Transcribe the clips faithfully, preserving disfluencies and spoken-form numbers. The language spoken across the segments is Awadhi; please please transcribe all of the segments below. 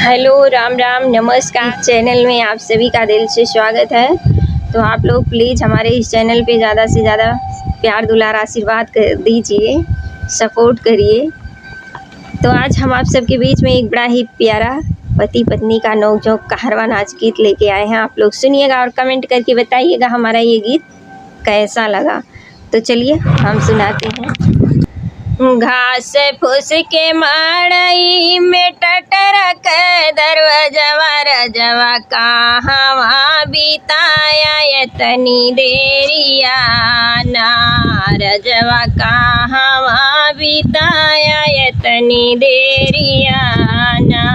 हेलो, राम राम, नमस्कार। चैनल में आप सभी का दिल से स्वागत है। तो आप लोग प्लीज हमारे इस चैनल पे ज़्यादा से ज़्यादा प्यार, दुलार, आशीर्वाद कर दीजिए, सपोर्ट करिए। तो आज हम आप सबके बीच में एक बड़ा ही प्यारा पति पत्नी का नोकझोंक कहरवा नाच गीत लेके आए हैं। आप लोग सुनिएगा और कमेंट करके बताइएगा हमारा ये गीत कैसा लगा। तो चलिए हम सुनाते हैं। घास फूस के माड़ई में टटरक दरवजवा, रजवा कहवा बिताया एतनी देरिया ना, रजवा कहवा बिताया एतनी देरिया ना।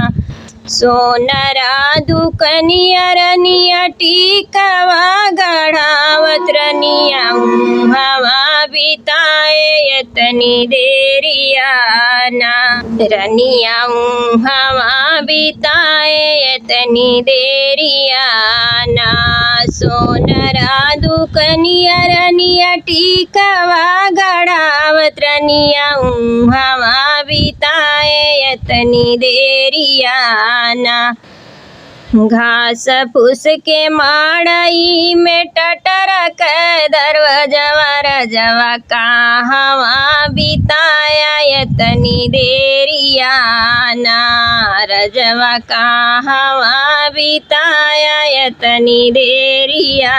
सोनरा दुकनिया रनिया टीकवा गढ़ावत रनिया उहवा बिताए एतनी देरिया ना, रनिया उहवा बिताए एतनी देरिया ना। सोनरा दुकनिया रनिया टीकवा गढ़ावत रनिया उहवा बिताए एतनी देरिया ना। घास फूस के माड़ई में टटरक दरवजवा, रजवा कहवा बिताया एतनी देरिया ना, रजवा कहवा बिताया एतनी देरिया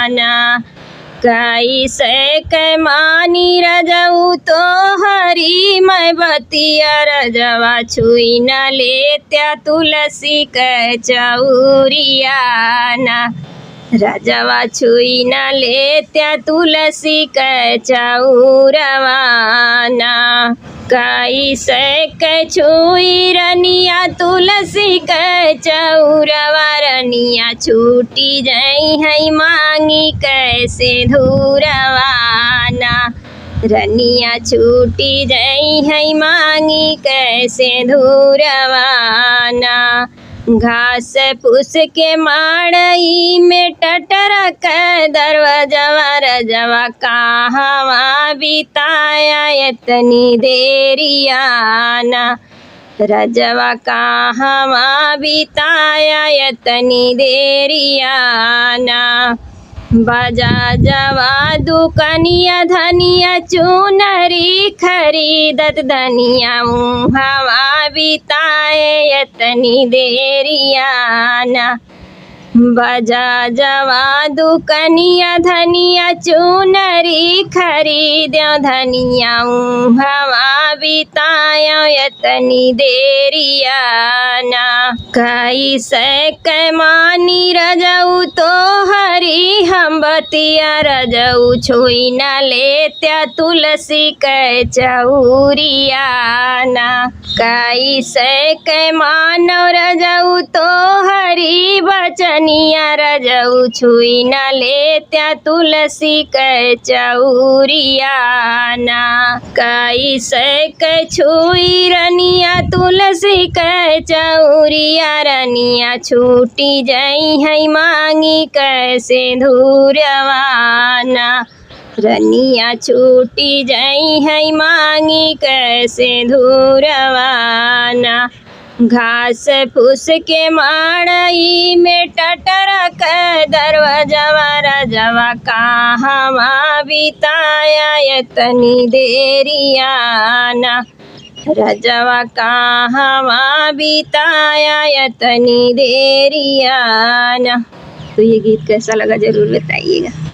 ना। कैसे कै मानी रजऊ तोहरी मैं बतिया, रजवा छुई न लेत्या तुलसी कै चौरिया ना, रजवा छुई न लेत्या तुलसी कै चौरवा ना। कैसे कै छुई रनिया तुलसी कै चौरवा, रनिया छूटी जइहैं मांगी कै सेंधुरवा ना, रनिया छूटी जइहैं मांगी कै सेंधुरवा ना। घास फूस के माड़ई में टटरक दरवजवा, रजवा कहवा बिताया एतनी देरिया ना, रजवा कहवा बिताया एतनी देरिया ना। बजा जवा दुकनिया धनिया चुनरी खरीदत धनिया उहवा बिताए एतनी देरिया ना। बजा जवा दुकनिया धनिया चुनरी खरीद्यो धनिया उहवा बितायो एतनी देरिया ना। कैसे कै मानी रजऊ तोहरी हम बतिया रजऊ छुई न लेत्या तुलसी कै चौरिया ना। कैसे कै मानो रजऊ तोहरी बचनिया रजऊ छुई न लेत्या तुलसी कै चौरिया ना। कैसे कै छुई रनिया तुलसी कै चौरिया रनिया छूटी जइहैं मांगी कै सेंधुरवा ना। रनिया छूटी जइहैं मांगी कै सेंधुरवा ना। घास फूस के माड़ई में टटरक दरवजवा रजवा कहवा बिताया एतनी देरिया ना। रजवा कहवा बिताया एतनी देरिया ना। तो ये गीत कैसा लगा जरूर बताइएगा।